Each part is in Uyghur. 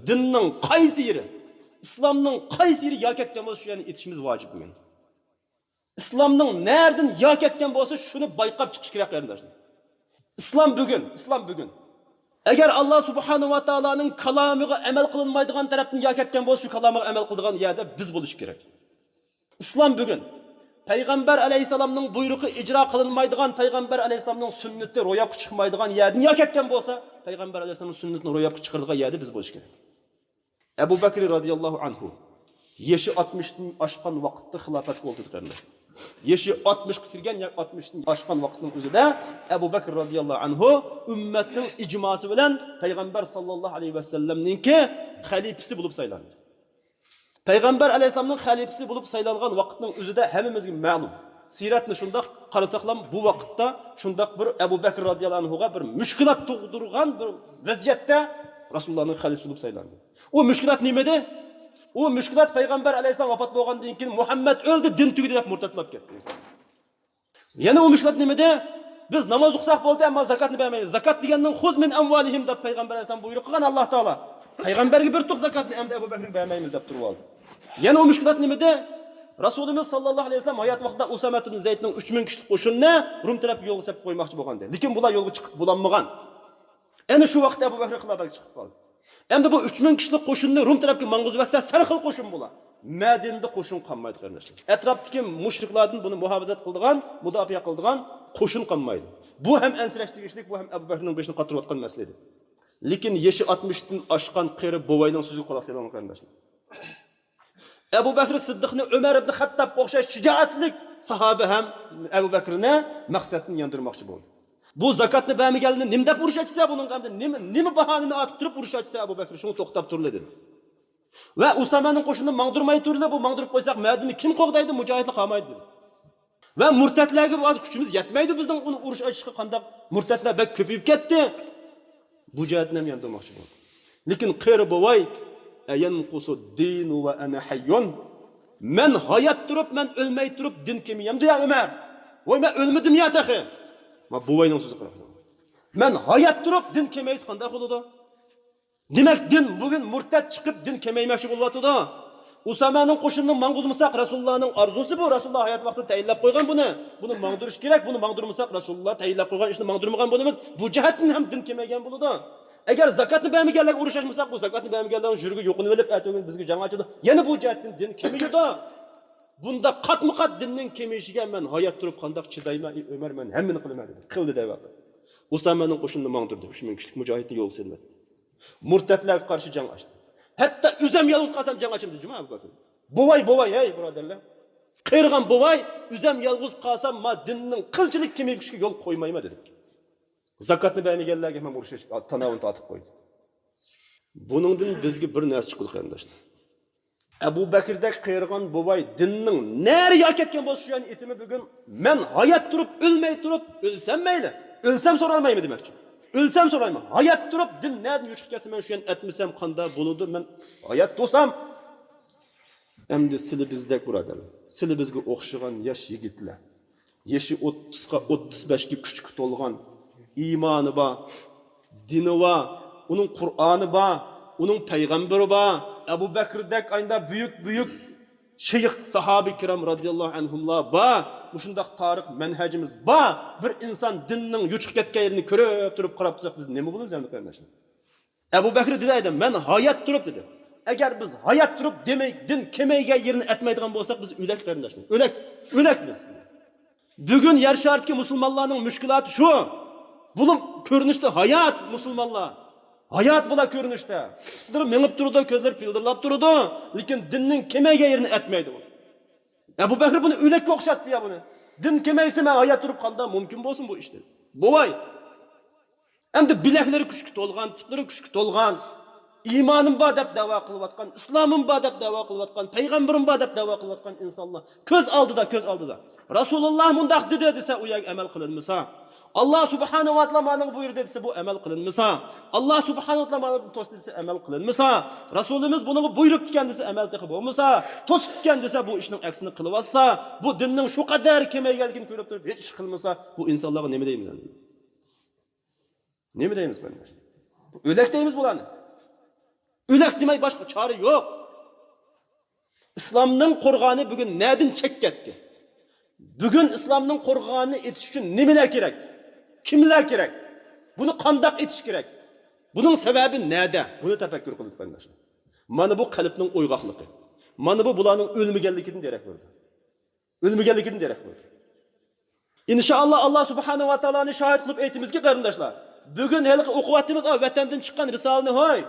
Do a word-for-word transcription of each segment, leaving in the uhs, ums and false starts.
دىننىڭ قايسى يېرى، ئىسلامنىڭ قايسى يېرى يا كەتكەن بولسا، شۇ يەرنى ئېتىشىمىز ۋاجىپ بۈگۈن. ئىسلامنىڭ نەدىن يا كەتكەن بولسا، شۇنى بايقاپ چىقىش كېرەك، قېرىنداشلار. ئىسلام بۈگۈن، ئىسلام بۈگۈن. ئەگەر ئاللا سۇبھانەھۇ ۋە تائالانىڭ كالامىغا ئەمەل قىلىنمايدىغان تەرەپتىن يا كەتكەن بولسا، شۇ كالامىغا ئەمەل قىلىدىغان يەردە بىز بولۇش كېرەك. ئىسلام بۈگۈن پەيغەمبەر ئەلەيھىسسالامنىڭ بۇيرۇقى ئىجرا قىلىنمايدىغان، پەيغەمبەر ئەلەيھىسسالامنىڭ سۈننىتى روياپقا چىقمايدىغان يەردىن يا كەتكەن بولسا، پەيغەمبەر ئەلەيھىسسالامنىڭ سۈننىتىنى روياپقا چىقىرىدىغان يەردە بىز بولۇش كېرەك. ئەبۇ بەكرى رازىياللاھۇ ئەنھۇ يېشى ئاتمىشتىن ئاشقان ۋاقىتتا خىلاپەتكە ئولتۇردى، قېرىنداش. يېشى ئاتمىشقا كىرگەن ياكى ئاتمىشتىن ئاشقان ۋاقىتنىڭ ئۆزىدە ئەبۇ بەكرى رازىياللاھۇ ئەنھۇ ئۈممەتنىڭ ئىجماسى بىلەن پەيغەمبەر ساللاللاھۇ ئەلەيھى ۋەسەللەمنىڭكى خەلىپىسى بولۇپ سايلاندى. پەيغەمبەر ئەلەيھىسسالامنىڭ خەلىپىسى بولۇپ سايلانغان ۋاقىتنىڭ ئۆزىدە ھەممىمىزگە مەلۇم. سىرەتنى شۇنداق قارىساقلام، بۇ ۋاقىتتا شۇنداق بىر ئەبۇ بەكرى رازىياللاھۇ ئەنھۇغا بىر مۈشكۈلات تۇغدۇرغان بىر ۋەزىيەتتە رەسۇلۇللانىڭ خەلىپىسى بولۇپ سايلاندى. ئۇ مۈشكۈلات نېمىدى؟ ئۇ مۈشكۈلات پەيغەمبەر ئەلەيھىسسالام ۋاپات بولغاندىن كېيىن، مۇھەممەد ئۆلدى، دىن تۈگىدى دەپ مۇرتەت بولۇپ كەتتى. يەنە ئۇ مۈشكۈلات نېمىدى؟ بىز ناماز ئوقۇساق بولدى، ئەمما زاكاتنى بەرمەيمىز. زاكات دېگەندىن خۇز مىن ئەمۋالىھىم دەپ پەيغەمبەر ئەلەيھىسسالام بۇيرۇق قىلغان ئاللا تائالا. پەيغەمبەرگە بېرىتتۇق زاكاتنى، ئەمدى ئەبۇ بەكرىگە بەرمەيمىز دەپ تۇرۇۋالدى. يەنە ئۇ مۈشكۈلات نېمىدى؟ رەسۇلىمىز ساللاللاھۇ ئەلەيھى ۋەسەللەم ھايات ۋاقتىدا ئۇسامە ئىبن زەيدنىڭ ئۈچ مىڭ كىشىلىك قوشۇننى رۇم تەرەپكە يولغا سېلىپ قويماقچى بولغانىدى. لېكىن بۇلار يولغا چىقىپ بولالمىغان. ئەنە شۇ ۋاقىتتا ئەبۇ بەكرى خىلاپەتكە چىقىپ قالدى. ئەمدى بۇ ئۈچ مىڭ كىشىلىك قوشۇننى رۇم تەرەپكە ماڭغۇزۇۋەتسە، سەرخىل قوشۇن بۇلار. مەدىنىدە قوشۇن قالمايدۇ، قېرىنداشلار. ئەتراپتىكى مۇشرىكلاردىن بۇنى مۇھاپىزەت قىلىدىغان، مۇداپىئە قىلىدىغان قوشۇن قالمايدۇ. بۇ ھەم ئەنسىرەش تېگىشلىك، بۇ ھەم ئەبۇ بەكرىنىڭ بېشىنى قاتۇرۇۋاتقان مەسىلە ئىدى. لېكىن يېشى ئاتمىشتىن ئاشقان قېرى بوۋاينىڭ سۆزىگە قۇلاق سېلىڭ، قېرىنداشلار. ئەبۇ بەكرى سىددىقنى ئۆمەر ئىبن خەتتابقا ئوخشاش شىجائەتلىك ساھابە ھەم ئەبۇ بەكرىنى مەقسەتتىن ياندۇرماقچى بولدى. بۇ زاكاتنى بەرمىگەنلىكىنى نېمە دەپ ئۇرۇش ئاچىسە، بۇنىڭغا ئەمدى نېمە، نېمە باھانىنى ئاتىپ تۇرۇپ ئۇرۇش ئاچىسە، ئەبۇ بەكرى شۇڭا توختاپ تۇرلا دېدى. ۋە ئۇسامەنىڭ قوشۇنىنى ماڭدۇرماي تۇرلا، بۇ ماڭدۇرۇپ قويساق مەدىنىنى كىم قوغدايدۇ، مۇجاھىدلار قالمايدۇ دېدى. ۋە مۇرتەتلەرگە ھازىر كۈچىمىز يەتمەيدۇ بىزنىڭ ئۇنى ئۇرۇش ئاچىشقا، قانداق مۇرتەتلەر بەك كۆپىيىپ كەتتى. بۇ جەھەتتىن ھەم ياندۇرماقچى بولدى. لېكىن قېرى بوۋاي، ئەيەنقۇسۇ دىنۇ ۋە ئەنە ھەييۇن. مەن ھايات تۇرۇپ، مەن ئۆلمەي تۇرۇپ دىن كېمىيەمدۇ يا ئۆمەر؟ ۋاي، مەن ئۆلمىدىم يا تېخى. ما بوۋاينىڭ سۆزى قاراڭ. مەن ھايات تۇرۇپ دىن كېمەيسە قانداق بولىدۇ؟ دېمەك، دىن بۈگۈن مۇرتەت چىقىپ دىن كېمەيمەكچى بولۇۋاتىدۇ. ئۇسامەنىڭ قوشۇنىنى ماڭغۇزمىساق، رەسۇلۇللانىڭ ئارزۇسى بۇ، رەسۇلۇللا ھايات ۋاقتىدا تەيىنلەپ قويغان بۇنى. بۇنى ماڭدۇرۇش كېرەك، بۇنى ماڭدۇرمىساق، رەسۇلۇللا تەيىنلەپ قويغان ئىشنى ماڭدۇرمىغان بولىمىز. بۇ جەھەتتىن ھەم دىن كېمەيگەن بولىدۇ. ئەگەر زاكاتنى بەرمىگەنلەرگە ئۇرۇش ئاچمىساق، بۇ زاكاتنى بەرمىگەنلەرنىڭ يۈرىكى يوقىنىۋېلىپ، ئەتىگۈن بىزگە جەڭ ئاچىدۇ. يەنە بۇ جەھەتتىن دىن كېمىيىدۇ. بۇنداق قاتمۇ قات دىننىڭ كېمىيىشىگە مەن ھايات تۇرۇپ قانداق چىدايمەن، ئى ئۆمەر، مەن ھەممىنى قىلىمەن دېدى. قىلدى دەۋە قىلدى. ئۇسامەنىڭ قوشۇنىنى ماڭدۇردى، ئۈچ مىڭ كىشىلىك مۇجاھىدنى يولغا سېلىۋەتتى. مۇرتەتلەرگە قارشى جەڭ ئاچتى. ھەتتا ئۆزەم يالغۇز قالسام جەڭ ئاچىمەن دېدى جۇما ئەبۇ بەكرى. بوۋاي، بوۋاي، ھەي بۇرادەرلەر. قېرىغان بوۋاي، ئۆزەم يالغۇز قالسام ما دىننىڭ قىلچىلىك كېمىيىپ كېتىشىگە يول قويمايمەن دېدى. زاكاتنى بەرمىگەنلەرگە ھەم ئۇرۇش تاناۋىنى تارتىپ قويدى. بۇنىڭدىن بىزگە بىر نەرسە چىقىدۇ، قېرىنداشلار. ئەبۇ بەكرىدەك قېرىغان بوۋاي دىننىڭ نەرە يا كەتكەن بولسا شۇ يەرنى ئېتىمەن بۈگۈن. مەن ھايات تۇرۇپ، ئۆلمەي تۇرۇپ، ئۆلسەم مەيلى. ئۆلسەم سورايمەن دېمەكچى. ئۆلسەم سورايمەن. ھايات تۇرۇپ دىن نەدىن يوشۇپ كەتسە مەن شۇ يەرنى ئەتمىسەم قانداق بولىدۇ؟ مەن ھايات تۇرسام. ئەمدى سىلى بىزدەك بۇرادەرلەر، سىلى بىزگە ئوخشىغان ياش يىگىتلەر، يېشى ئوتتۇزغا، ئوتتۇز بەشكە كۈچكە تولغان، ئىمانى بار، دىنى بار، ئۇنىڭ قۇرئانى بار، ئۇنىڭ پەيغەمبىرى بار، ئەبۇ بەكرىدەك ئاينىدا بۈيۈك، بۈيۈك شەيخ، ساھابە كىرام رازىياللاھۇ ئەنھۇملار بار، مۇشۇنداق تارىخ مەنھەجىمىز بار. بىر ئىنسان دىننىڭ يوشۇپ كەتكەن يېرىنى كۆرۈپ تۇرۇپ قاراپ تۇرساق، بىز نېمە بولىمىز ئەمدى، قېرىنداشلار؟ ئەبۇ بەكرى دېدى، ئەيدە، مەن ھايات تۇرۇپ دېدى. ئەگەر بىز ھايات تۇرۇپ دېمەي، دىن كېمەيگەن يېرىنى ئەتمەيدىغان بولساق، بىز ئۆلەك، قېرىنداشلار. ئۆلەك، ئۆلەك بىز. بۈگۈن يەر شارىدىكى مۇسۇلمانلارنىڭ مۈشكۈلاتى شۇ. بۇلۇم كۆرۈنۈشتە ھايات مۇسۇلمانلار. ھايات بۇلار كۆرۈنۈشتە. پۇتلىرى مېڭىپ تۇرىدۇ، كۆزلىرى پىلدىرلاپ تۇرىدۇ. لېكىن دىننىڭ كېمەيگەن يېرىنى ئەتمەيدۇ. ئەبۇ بەكرى بۇنى ئۆلەككە ئوخشاتتى يا بۇنى. دىن كېمەيسە مەن ھايات تۇرۇپ قانداق مۇمكىن بولسۇن بۇ ئىش دېدى. بوۋاي. ئەمدى بىلەكلىرى كۈچكە تولغان، تىپلىرى كۈچكە تولغان، ئىمانىم بار دەپ دەۋا قىلىۋاتقان، ئىسلامىم بار دەپ دەۋا قىلىۋاتقان، پەيغەمبىرىم بار دەپ دەۋا قىلىۋاتقان ئىنسانلار كۆز ئالدىدا، كۆز ئالدىدا. رەسۇلۇللا مۇنداق دېدى دېسە، ئۇ يەرگە ئەمەل قىلىنمىسا، ئاللا سۇبھانەھۇ ۋە تائالا مانا بۇيرۇدى دېسە، بۇ ئەمەل قىلىنمىسا، ئاللا سۇبھانەھۇ ۋە تائالا مانا توستى دېسە، ئەمەل قىلىنمىسا، رەسۇلىمىز بۇنىڭغا بۇيرۇپتىكەن دېسە، ئەمەل تېخى بولمىسا، توسۇپتىكەن دېسە، بۇ ئىشنىڭ ئەكسىنى قىلىۋاتسا، بۇ دىننىڭ شۇ قەدەر كېمەيگەنلىكىنى كۆرۈپ تۇرۇپ ھېچ ئىش قىلمىسا، بۇ ئىنسانلارغا نېمە دەيمىز ئەمدى؟ نېمە دەيمىز، قېرىنداش؟ ئۆلەك دەيمىز بۇلارنى. ئۆلەك دېمەي باشقا چارە يوق. ئىسلامنىڭ قورغانى بۈگۈن نەدىن چەككە كەتتى؟ بۈگۈن ئىسلامنىڭ قورغانىنى ئېتىش ئۈچۈن نېمىلەر كېرەك؟ كىملەر كېرەك؟ بۇنى قانداق ئېتىش كېرەك؟ بۇنىڭ سەۋەبى نەدە؟ بۇنى تەپەككۇر قىلىدۇ، قېرىنداشلار. مانا بۇ قەلبنىڭ ئويغاقلىقى. مانا بۇ بۇلارنىڭ ئۆلمىگەنلىكىدىن دېرەك بېرىدۇ. ئۆلمىگەنلىكىدىن دېرەك بېرىدۇ. ئىنشائاللا، ئاللا سۇبھانەھۇ ۋە تائالانى شاھىت قىلىپ ئېيتىمىزكى، قېرىنداشلار، بۈگۈن ھېلىقى ئوقۇۋاتىمىز، ئا، ۋەتەندىن چىققان رىسالىنى، ھوي،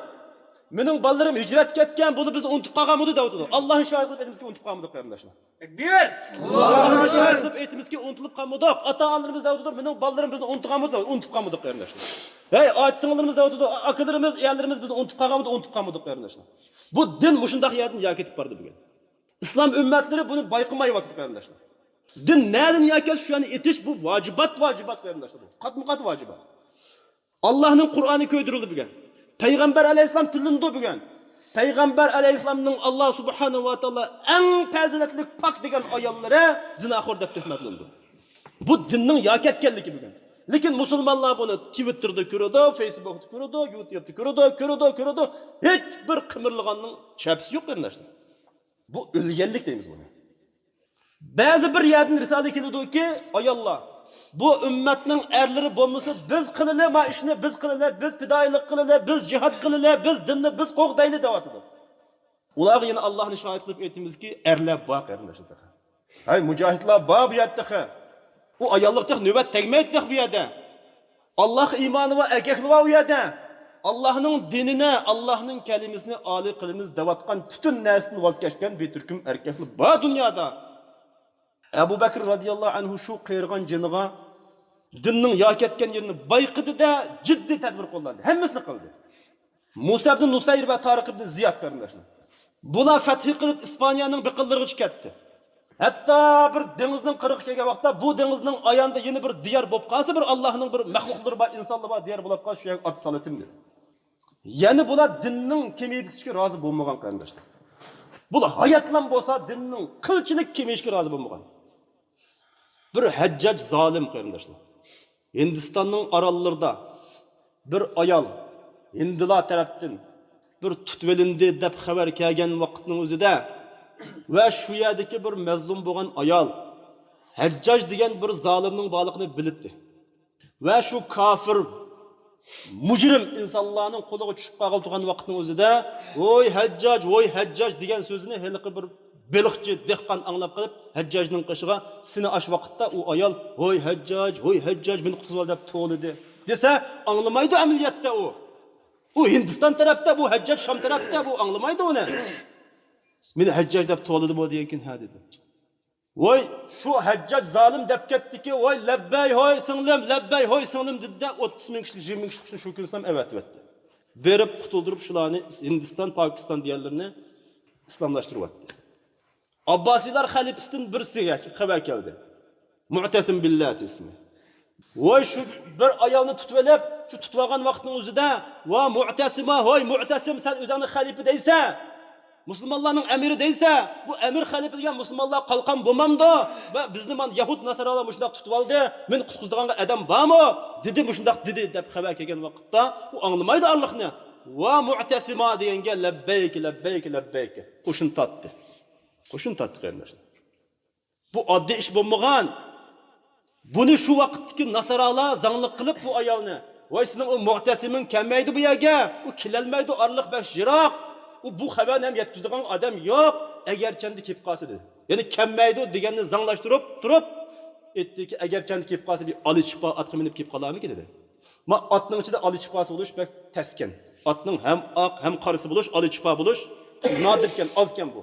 مېنىڭ بالىلىرىم ھىجرەتكە كەتكەن، بۇلار بىزنى ئۇنتۇپ قالغانمىدى دەۋاتىدۇ. ئاللانى شاھىت قىلىپ ئېيتىمىزكى، ئۇنتۇپ قالمىدۇق، قېرىنداشلار. تەكبىر! ئاللانى شاھىت قىلىپ ئېيتىمىزكى، ئۇنتۇلۇپ قالمىدۇق. ئاتا-ئانىلىرىمىز دەۋاتىدۇ، مېنىڭ بالىلىرىم بىزنى ئۇنتۇپ قالمىدۇ، ئۇنتۇپ قالمىدۇق، قېرىنداشلار. ھەي، ئاچا-سىڭىللىرىمىز دەۋاتىدۇ، ئاكىلىرىمىز، ئەرلىرىمىز بىزنى ئۇنتۇپ قالغانمىدى، ئۇنتۇپ قالمىدۇق، قېرىنداشلار. بۇ دىن مۇشۇنداق يەردىن يا كېتىپ باردى بۈگۈن. ئىسلام ئۈممەتلىرى بۇنى بايقىمايۋاتىدۇ، قېرىنداشلار. دىن نەدىن يا كەلسە شۇ يەرنى ئېتىش، بۇ ۋاجىبات، ۋاجىبات، قېرىنداشلار، بۇ قاتمۇ قات ۋاجىبات. ئاللانىڭ قۇرئانى كۆيدۈرۈلدى بۈگۈن. پەيغەمبەر ئەلەيھىسسالام تىللىنىدۇ بۈگۈن. پەيغەمبەر ئەلەيھىسسالامنىڭ ئاللا سۇبھانەھۇ ۋە تائالا ئەڭ پەزىلەتلىك، پاك دېگەن ئاياللىرى زىناخور دەپ تۆھمەتلىنىدۇ. بۇ دىننىڭ يا كەتكەنلىكى بۈگۈن. لېكىن مۇسۇلمانلار بۇنى تىۋىتتېردا كۆرىدۇ، فېيسبۇكتا كۆرىدۇ، يۇتيۇبتا كۆرىدۇ، كۆرىدۇ، كۆرىدۇ. ھېچ بىر قىمىرلىغاننىڭ چەپسى يوق، قېرىنداشلار. بۇ ئۆلگەنلىك دەيمىز بۇنى. بەزى بىر يەردىن رىسالە كېلىدۇكى، ئاياللار، بۇ ئۈممەتنىڭ ئەرلىرى بولمىسا، بىز قىلىلى، ما ئىشنى بىز قىلىلى، بىز پىدائىيلىق قىلىلى، بىز جىھاد قىلىلى، بىز دىننى بىز قوغدايلى دەۋاتىدۇ. ئۇلارغا يەنە ئاللانى شاھىت قىلىپ ئېيتىمىزكى، ئەرلەر بار، قېرىنداشلار، تېخى. ھەي، مۇجاھىدلار بار بۇ يەردە تېخى. ئۇ ئاياللىق تېخى نۆۋەت تەگمەيدۇ تېخى بۇ يەردە. ئاللاھقا ئىمانى بار ئەركەكلەر بار ئۇ يەردە. ئاللاھنىڭ دىنىنى، ئاللاھنىڭ كەلىمىسىنى ئالىي قىلىمىز دەۋاتقان، پۈتۈن نەرسىدىن ۋاز كەچكەن بىر تۈركۈم ئەركەكلەر بار دۇنيادا. ئەبۇ بەكرى رازىياللاھۇ ئەنھۇ شۇ قېرىغان جېنىغا دىننىڭ يا كەتكەن يېرىنى بايقىدى-دە، جىددىي تەدبىر قوللاندى. ھەممىسىنى قىلدى. مۇسا ئىبن نۇسەير ۋە تارىق ئىبن زىياد، قېرىنداشلار، بۇلار فەتھى قىلىپ، ئىسپانىيەنىڭ بىر قىرلىرىغىچە كەتتى. ھەتتا بىر دېڭىزنىڭ قىرىغا كەلگەن ۋاقىتتا، بۇ دېڭىزنىڭ ئايانىدا يەنە بىر دىيار بولۇپ قالسا، بىر ئاللاھنىڭ بىر مەخلۇقلىرى بار، ئىنسانلار بار دىيار بولۇپ قالسا، شۇ يەرگە ئات سالىتىم، دېدى. يەنە بۇلار دىننىڭ كېمىيىپ كېتىشىگە رازى بولمىغان، قېرىنداشلار. بۇلار ھاياتلام بولسا، دىننىڭ قىلچىلىك كېمىيىشىگە رازى بولمىغان. بىر ھەججاج زالىم، قېرىنداشلار. ھىندىستاننىڭ ئاراللىرىدا بىر ئايال ھىندىلار تەرەپتىن بىر تۇتۇۋېلىندى دەپ خەۋەر كەلگەن ۋاقىتنىڭ ئۆزىدە ۋە شۇ يەردىكى بىر مەزلۇم بولغان ئايال ھەججاج دېگەن بىر زالىمنىڭ بارلىقىنى بىلىتتى. ۋە شۇ كاپىر، مۇجرىم ئىنسانلارنىڭ قولىغا چۈشۈپ قالغىلى تۇرغان ۋاقىتنىڭ ئۆزىدە، «ۋوي ھەججاج، ۋوي ھەججاج» دېگەن سۆزىنى ھېلىقى بىر بېلىقچى دېھقان ئاڭلاپ قېلىپ، ھەججاجنىڭ قېشىغا، سېنى ئاش ۋاقىتتا ئۇ ئايال، «ۋوي ھەججاج، ۋوي ھەججاج، مېنى قۇتقۇزۇۋال» دەپ توۋلىدى دېسە، ئاڭلىمايدۇ ئەمەلىيەتتە ئۇ. ئۇ ھىندىستان تەرەپتە، بۇ ھەججاج شام تەرەپتە، بۇ ئاڭلىمايدۇ ئۇنى. «مېنى ھەججاج دەپ توۋلىدىمۇ؟» دېگەنكىن، «ھە» دېدى. ۋاي، شۇ ھەججاج زالىم دەپ كەتتىكى، ۋاي، لەببەي ھوي سىڭلىم، لەببەي ھوي سىڭلىم دېدى-دە، ئوتتۇز مىڭ كىشىلىك، يىگىرمە مىڭ كىشىلىك شۇ كۈنى ئەۋەتىۋەتتى. بېرىپ قۇتۇلدۇرۇپ شۇلارنى، ھىندىستان، پاكىستان دىيارلىرىنى ئىسلاملاشتۇرۇۋەتتى. ئابباسىيلار خەلىپىسىدىن بىرسىگە خەۋەر كەلدى. مۇئتەسىم بىللاتى ئىسمى. ۋاي، شۇ بىر ئايالنى تۇتۇۋېلىپ، شۇ تۇتۇۋالغان ۋاقىتنىڭ ئۆزىدە، «ۋا مۇئتەسىما، ھوي مۇئتەسىم، سەن ئۆزۈڭنى خەلىپە دەيسەن، مۇسۇلمانلارنىڭ ئەمىرى دەيسەن، بۇ ئەمىر خەلىپە دېگەن مۇسۇلمانلار قالقان بولمامدۇ؟ ۋە بىزنى مانا يەھۇد ناسارالار مۇشۇنداق تۇتۇۋالدى، مېنى قۇتقۇزىدىغانغا ئادەم بارمۇ؟» دېدى، مۇشۇنداق دېدى دەپ خەۋەر كەلگەن ۋاقىتتا، ئۇ ئاڭلىمايدۇ ئارىلىقنى. «ۋا مۇئتەسىما» دېگەنگە «لەببەيك، لەببەيك، لەببەيك» قوشنا تارتتى. قوشنا تارتتى، قېرىنداشلار. بۇ ئاددىي ئىش بولمىغان. بۇنى شۇ ۋاقىتتىكى ناسارالار زاڭلىق قىلىپ بۇ ئايالنى، «ۋاي، سېنىڭ ئۇ مۇئتەسىمىڭ كەلمەيدۇ بۇ يەرگە، ئۇ كېلەلمەيدۇ، ئارىلىق بەك يىراق، ئۇ بۇ خەۋەرنى ھەم يەتكۈزىدىغان ئادەم يوق، ئەگەر چەندە كېلىپ قالسا» دېدى. يەنى «كەلمەيدۇ» دېگەننى زاڭلاشتۇرۇپ تۇرۇپ، ئېيتتىكى، «ئەگەر چەندە كېلىپ قالسا، بىر ئالىچىپا ئاتقا مىنىپ كېلىپ قالارمىكىن؟» دېدى. ما ئاتنىڭ ئىچىدە ئالىچىپاسى بولۇش بەك تەسكەن. ئاتنىڭ ھەم ئاق، ھەم قارىسى بولۇش، ئالىچىپا بولۇش نادىركەن، ئازكەن بۇ.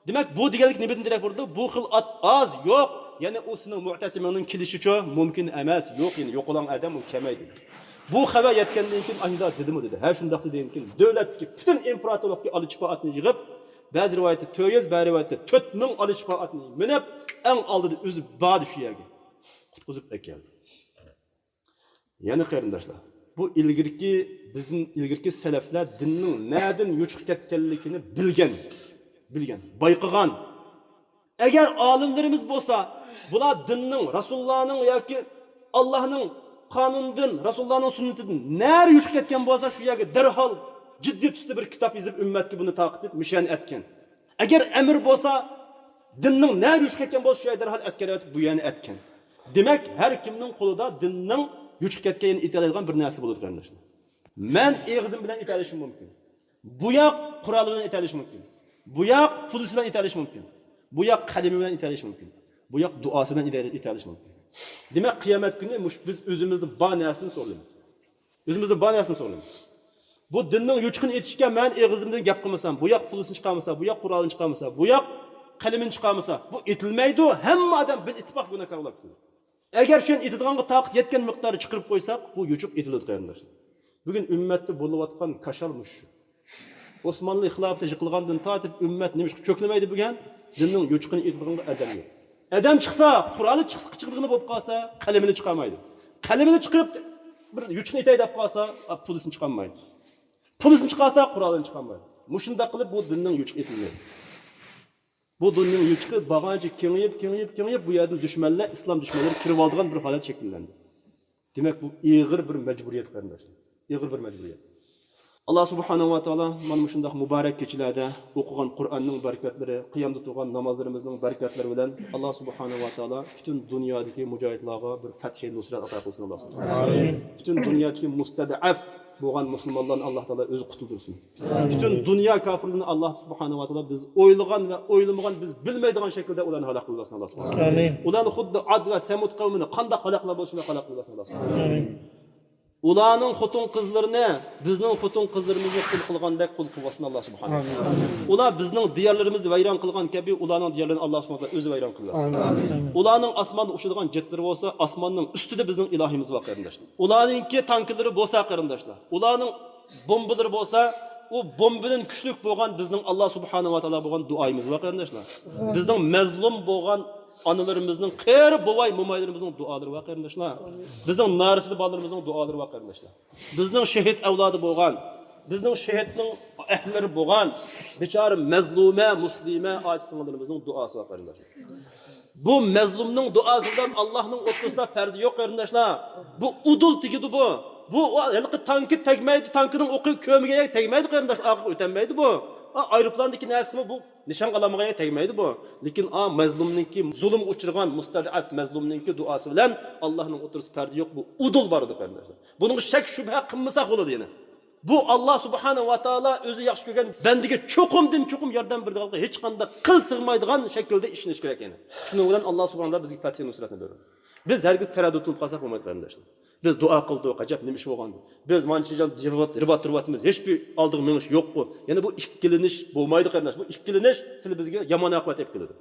دېمەك، بۇ دېگەنلىك نېمىدىن دېرەك بېرىدۇ؟ بۇ خىل ئات ئاز، يوق. يەنى ئۇ سېنىڭ مۇئتەسىمىڭنىڭ كېلىشىچۇ مۇمكىن ئەمەس. يوق، يەنى يوقىلاڭ ئادەم، ئۇ كەلمەيدۇ. بۇ خەۋەر يەتكەندىن كېيىن، ئاشۇنداق دېدىمۇ دېدى. ھە، شۇنداق دېدىكىن، دۆلەتتىكى پۈتۈن ئىمپېراتورلۇقتىكى ئالىچىپا ئاتنى يىغىپ، بەزى رىۋايەتتە تۆت يۈز، بەزى رىۋايەتتە تۆت مىڭ ئالىچىپا ئاتنى مىنىپ، ئەڭ ئالدىدا ئۆزى باردى شۇ يەرگە. قۇتقۇزۇپ ئەكەلدى. يەنى قېرىنداشلار، بۇ ئىلگىرىكى، بىزدىن ئىلگىرىكى سەلەفلەر دىننىڭ نەدىن يوچۇققا كەتكەنلىكىنى بىلگەن، بىلگەن، بايقىغان. ئەگەر ئالىملىرىمىز بولسا، بۇلار دىننىڭ، رەسۇلۇللانىڭ ياكى ئاللانىڭ قانۇنىدىن، رەسۇلۇللانىڭ سۈننىتىدىن نەدە يوچۇققا كەتكەن بولسا، شۇ يەرگە دەرھال جىددىي تۈستە بىر كىتاب يېزىپ، ئۈممەتكە بۇنى تارقىتىپ، مۇشۇ يەرنى ئەتكەن. ئەگەر ئەمىر بولسا، دىننىڭ نەگە يوچۇق كەتكەن بولسا، شۇ يەردە دەرھال ئەسكەر ئەۋەتىپ، بۇ يەرنى ئەتكەن. دېمەك، ھەر كىمنىڭ قولىدا دىننىڭ يوچۇق كەتكەن يەرنى ئېتەلەيدىغان بىر نەرسە بولىدۇ، قېرىنداشلار. مەن ئېغىزىم بىلەن ئېتەلىشىم مۇمكىن. بۇ ياق قورالى بىلەن ئېتەلىشى مۇمكىن. بۇ ياق پۇلىسى بىلەن ئېتەلىشى مۇمكىن. بۇ ياق قەلىمى بىلەن ئېتەلىشى مۇمكىن. بۇ ياق دۇئاسى بىلەن ئېتە-، ئېتەلىشى مۇمكىن. دېمەك، قىيامەت كۈنى مۇش-، بىز ئۆزىمىزدە بار نەرسىدىن سورىلىمىز. ئۆزىمىزدە بار نەرسىدىن سورىلىمىز. بۇ دىننىڭ يوچۇقىنى ئېتىشكە مەن ئېغىزىمدىن گەپ قىلمىسام، بۇ ياق پۇلىسىنى چىقارمىسا، بۇ ياق قورالىنى چىقارمىسا، بۇ ياق قەلىمىنى چىقارمىسا، بۇ ئېتىلمەيدۇ، ھەممە ئادەم بىر ئىتتىپاق گۇناھكار بولۇپ كېتىدۇ. ئەگەر شۇنى ئېتىدىغانغا تاقىت يەتكەن مىقداردا چىقىرىپ قويساق، بۇ يوچۇق ئېتىلىدۇ، قېرىنداشلار. بۈگۈن ئۈممەتتە بولۇۋاتقان كاشال مۇشۇ. ئوسمانلى خىلاپىتى يىقىلغاندىن تارتىپ ئۈممەت نېمىشقا كۆكلىمەيدۇ بۈگۈن؟ دىننىڭ يوچۇقىنى ئېتىدىغانغا ئادەم يوق. ئادەم چىقسا، قورالى چىق-، چىقىدىغىنى بولۇپ قالسا، قەلىمىنى چىقارمايدۇ. قەلىمىنى چىقىرىپ، بىر يوچۇقنى ئېتەي دەپ قالسا، ئا، پۇلىسىنى چىقارمايدۇ. پۇلىسىنى چىقارسا، قورالىنى چىقارمايدۇ. مۇشۇنداق قىلىپ بۇ دىننىڭ يوچۇقى ئېتىلمەيدۇ. بۇ دىننىڭ يوچۇقى بارغانچە كېڭىيىپ، كېڭىيىپ، كېڭىيىپ، بۇ يەردىن دۈشمەنلەر، ئىسلام دۈشمەنلىرى كىرىۋالىدىغان بىر ھالەت شەكىللەندى. دېمەك، بۇ ئېغىر بىر مەجبۇرىيەت، قېرىنداشلار. ئېغىر بىر مەجبۇرىيەت. ئاللا سۇبھانەھۇ ۋە تائالا مانا مۇشۇنداق مۇبارەك كېچىلەردە ئوقۇغان قۇرئاننىڭ بەرىكەتلىرى، قىيامدا تۇرغان نامازلىرىمىزنىڭ بەرىكەتلىرى بىلەن ئاللا سۇبھانەھۇ ۋە تائالا پۈتۈن دۇنيادىكى مۇجاھىدلارغا بىر پەتھى نۇسرەت ئاتا قىلسۇن، ئاللا سۇبھانەھۇ ۋە تائالا. ئامىن. پۈتۈن دۇنيادىكى مۇستەزئەپ بولغان مۇسۇلمانلارنى ئاللا تائالا ئۆزى قۇتۇلدۇرسۇن. ئامىن. پۈتۈن دۇنيا كاپىرلىرىنى ئاللا سۇبھانەھۇ ۋە تائالا بىز ئويلىغان ۋە ئويلىمىغان، بىز بىلمەيدىغان شەكىلدە ئۇلارنى ھالاك قىلىۋەتسۇن، ئاللا سۇبھانەھۇ ۋە تائالا. ئامىن. ئۇلارنى خۇددى ئاد ۋە سەمۇد قەۋمىنى قانداق ھالاك قىلغان بولسا، شۇنداق ھالاك قىلىۋەتسۇن، ئاللا سۇبھانەھۇ ۋە تائالا. ئامىن. ئۇلارنىڭ خوتۇن قىزلىرىنى بىزنىڭ خوتۇن قىزلىرىمىزنى قۇل قىلغاندەك قۇل قىلىۋەتسۇن، ئاللا سۇبھانەھۇ ۋە تائالا. ئامىن. ئۇلار بىزنىڭ دىيارلىرىمىزنى ۋەيران قىلغان كەبى ئۇلارنىڭ دىيارلىرىنى ئاللا سۇبھانەھۇ ۋە تائالا ئۆزى ۋەيران قىلىۋەتسۇن. ئامىن. ئۇلارنىڭ ئاسماندا ئۇچىدىغان جېتلىرى بولسا، ئاسماننىڭ ئۈستىدە بىزنىڭ ئىلاھىمىز بار، قېرىنداشلار. ئۇلارنىڭكى تانكىلىرى بولسا، قېرىنداشلار، ئۇلارنىڭ بومبىلىرى بولسا، ئۇ بومبىدىن كۈچلۈك بولغان بىزنىڭ ئاللا سۇبھانەھۇ ۋە تائالا بولغان دۇئايىمىز بار، قېرىنداشلار. بىزنىڭ مەزلۇم بولغان ئانىلىرىمىزنىڭ، قېرى بوۋاي مومايلىرىمىزنىڭ دۇئالىرى بار، قېرىنداشلار. بىزنىڭ نارەسىدە بالىلىرىمىزنىڭ دۇئالىرى بار، قېرىنداشلار. بىزنىڭ شېھىت ئەۋلادى بولغان، بىزنىڭ شېھىتنىڭ ئەھلىلىرى بولغان بىچارە مەزلۇمە، مۇسلىمە، ئاچا سىڭىللىرىمىزنىڭ دۇئاسى بار، قېرىنداشلار. بۇ مەزلۇمنىڭ دۇئاسى بىلەن ئاللانىڭ ئوتتۇرىسىدا پەردە يوق، قېرىنداشلار. بۇ ئۇدۇل تېگىدۇ بۇ. بۇ ھېلىقى تانكى تەگمەيدۇ، تانكىنىڭ ئوقى كۆرمىگەن يەرگە تەگمەيدۇ، قېرىنداش، ئارقىغا ئۆتەلمەيدۇ بۇ. ئا، ئايروپىلاندىكى نەرسىمۇ بۇ نىشانغا ئالالمىغان يەرگە تەگمەيدۇ بۇ. لېكىن ئا، مەزلۇمنىڭكى، زۇلۇمغا ئۇچرىغان مۇستەزئەپ مەزلۇمنىڭكى دۇئاسى بىلەن ئاللانىڭ ئوتتۇرىسىدا پەردە يوق، بۇ ئۇدۇل بارىدۇ، قېرىنداشلار. بۇنىڭغا شەك شۈبھە قىلمىساق بولىدۇ يەنە. بۇ ئاللا سۇبھانەھۇ ۋە تائالا ئۆزى ياخشى كۆرگەن بەندىگە چوقۇمدىن چوقۇم ياردەم بېرىدىغانلىقى، ھېچقانداق قىل سىغمايدىغان شەكىلدە ئىشىنىش كېرەك يەنە. شۇنىڭ بىلەن ئاللا سۇبھانەھۇ ۋە تائالا بىزگە پەتھى نۇسرەتنى بېرىدۇ. بىز ھەرگىز تەرەددۇتلىنىپ قالساق بولمايدۇ، قېرىنداشلار. بىز دۇئا قىلدۇق، ئەجەب نېمە ئىش بولغاندۇ؟ بىز مانچە يىل رىبات، رىبات تۇرۇۋاتىمىز، ھېچبىر ئالدىغا مېڭىش يوققۇ؟ يەنە بۇ ئىككىلىنىش بولمايدۇ، قېرىنداش. بۇ ئىككىلىنىش سىلى بىزگە يامان ئاقىۋەت ئېلىپ كېلىدۇ.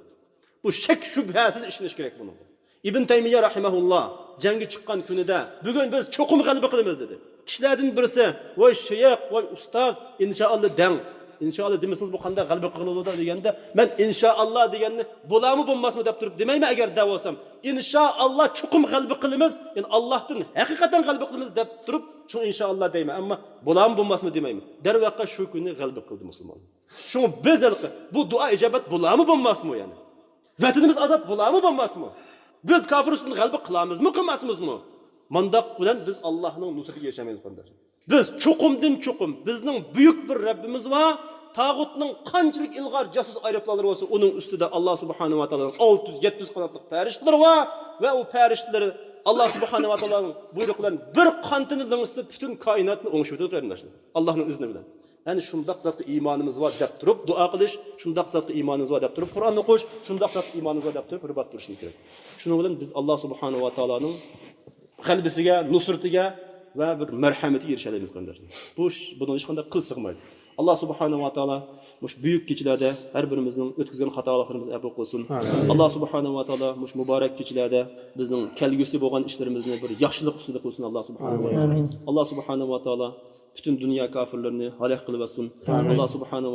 بۇ شەك شۈبھەسىز ئىشىنىش كېرەك بۇنىڭغا. ئىبن تەيمىيە رەھىمەھۇللا جەڭگە چىققان كۈنىدە، بۈگۈن بىز چوقۇم غەلىبە قىلىمىز دېدى. كىشىلەردىن بىرسى، ۋاي شېيىخ، ۋاي ئۇستاز، ئىنشائاللا دەڭ. ئىنشائاللا دېمىسىڭىز بۇ قانداق غەلىبە قىلىنىدۇ دېگەندە، مەن ئىنشائاللا دېگەننى بولارمۇ بولماسمۇ دەپ تۇرۇپ دېمەيمەن، ئەگەر دەۋالسام، ئىنشائاللا چوقۇم غەلىبە قىلىمىز، يەنى ئاللاھتىن ھەقىقەتەن غەلىبە قىلىمىز دەپ تۇرۇپ، شۇڭا ئىنشائاللا دەيمەن، ئەمما بولارمۇ بولماسمۇ دېمەيمەن. دەرۋەقە شۇ كۈنى غەلىبە قىلدى مۇسۇلمانلار. شۇڭا بىز ھېلىقى بۇ دۇئا ئىجابەت بولارمۇ بولماسمۇ يەنى؟ ۋەتىنىمىز ئازاد بولارمۇ بولماسمۇ؟ بىز كافىر ئۈستىدىن غەلىبە قىلامىزمۇ قىلماسمىزمۇ؟ مانداق بىلەن بىز ئاللاھنىڭ نۇسرىتىگە ئېرىشەلمەيمىز، قېرىنداشلار. بىز چوقۇمدىن چوقۇم بىزنىڭ بۈيۈك بىر رەببىمىز بار. تاغۇتنىڭ قانچىلىك ئىلغار جاسۇس ئايروپىلانلىرى بولسا، ئۇنىڭ ئۈستىدە ئاللا سۇبھانەھۇ ۋە تائالانىڭ ئالتە يۈز، يەتتە يۈز قاناتلىق پەرىشتىلىرى بار ۋە ئۇ پەرىشتىلىرى ئاللا سۇبھانەھۇ ۋە تائالانىڭ بۇيرۇقى بىلەن بىر قانىتىنى لىڭشىتسا، پۈتۈن كائىناتنى ئوڭشىۋېتىدۇ، قېرىنداشلار. ئاللاھنىڭ ئىزنى بىلەن. يەنى شۇنداق زاتقا ئىمانىمىز بار دەپ تۇرۇپ دۇئا قىلىش، شۇنداق زاتقا ئىمانىمىز بار دەپ تۇرۇپ قۇرئان ئوقۇش، شۇنداق زاتقا ئىمانىمىز بار دەپ تۇرۇپ رىبات تۇرۇشىمىز كېرەك. شۇنىڭ بىلەن بىز ئاللا سۇبھانەھۇ ۋە تائالانىڭ غەلىبىسىگە، نۇسرىتىگە ۋە بىر مەرھەمىتىگە ئېرىشەلەيمىز، قېرىنداشلار. بۇ ئىش، بۇنىڭ ھېچقانداق قىل سىغمايدۇ. ئاللا سۇبھانەھۇ ۋە تائالا مۇشۇ بۈيۈك كېچىلەردە ھەر بىرىمىزنىڭ ئۆتكۈزگەن خاتالىقلىرىمىزنى ئەپۇ قىلسۇن. ئامىن. ئاللا سۇبھانەھۇ ۋە تائالا مۇشۇ مۇبارەك كېچىلەردە بىزنىڭ كەلگۈسى بولغان ئىشلىرىمىزنى بىر ياخشىلىق ئۈستىدە قىلسۇن، ئاللا سۇبھانەھۇ ۋە تائالا. ئامىن. ئاللا سۇبھانەھۇ ۋە تائالا پۈتۈن دۇنيا كاپىرلىرىنى ھالاك قىلىۋەتسۇن. ئامىن. ئاللا سۇبھانەھۇ